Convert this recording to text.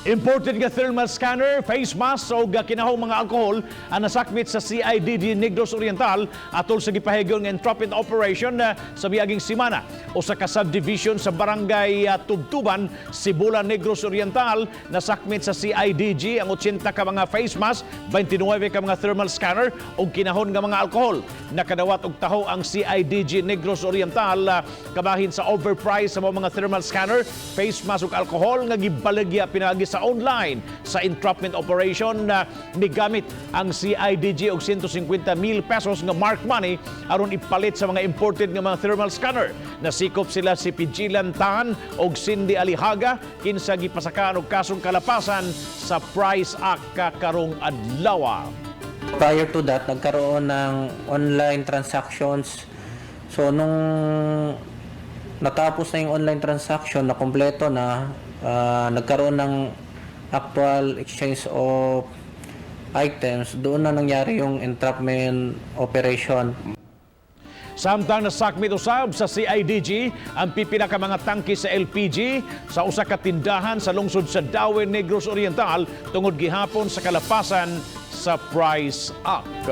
Imported nga thermal scanner, face mask ug kinahong mga alkohol ang nasakmit sa CIDG Negros Oriental atol sa gipahigong nga entrapment operation sa miaging semana. Usa ka subdivision sa barangay Tubtuban, Sibulan, Negros Oriental, nasakmit sa CIDG ang 80 ka mga face mask, 29 ka mga thermal scanner ug kinahon nga mga alkohol. Nakadawat og taho ang CIDG Negros Oriental kabahin sa overprice sa mga thermal scanner, face mask ug alkohol nga gibaligya pinaagi sa online. Sa entrapment operation na nigamit ang CIDG og 150 mil pesos nga mark money aron ipalit sa mga imported nga mga thermal scanner. Nasikop sila si Pigilan Tan og Cindy Alihaga, kinsa gipasakaan og kasong kalapasan sa Price Act karong adlaw. Prior to that, nagkaroon ng online transactions. So, nung natapos na yung online transaction, na kompleto na, nagkaroon ng actual exchange of items, doon na nangyari yung entrapment operation. Samtang nasakmit usab sa CIDG ang pipila ka mga tangki sa LPG sa usa ka tindahan sa lungsod sa Dauin, Negros Oriental, tungod gihapon sa kalapasan sa Price Act.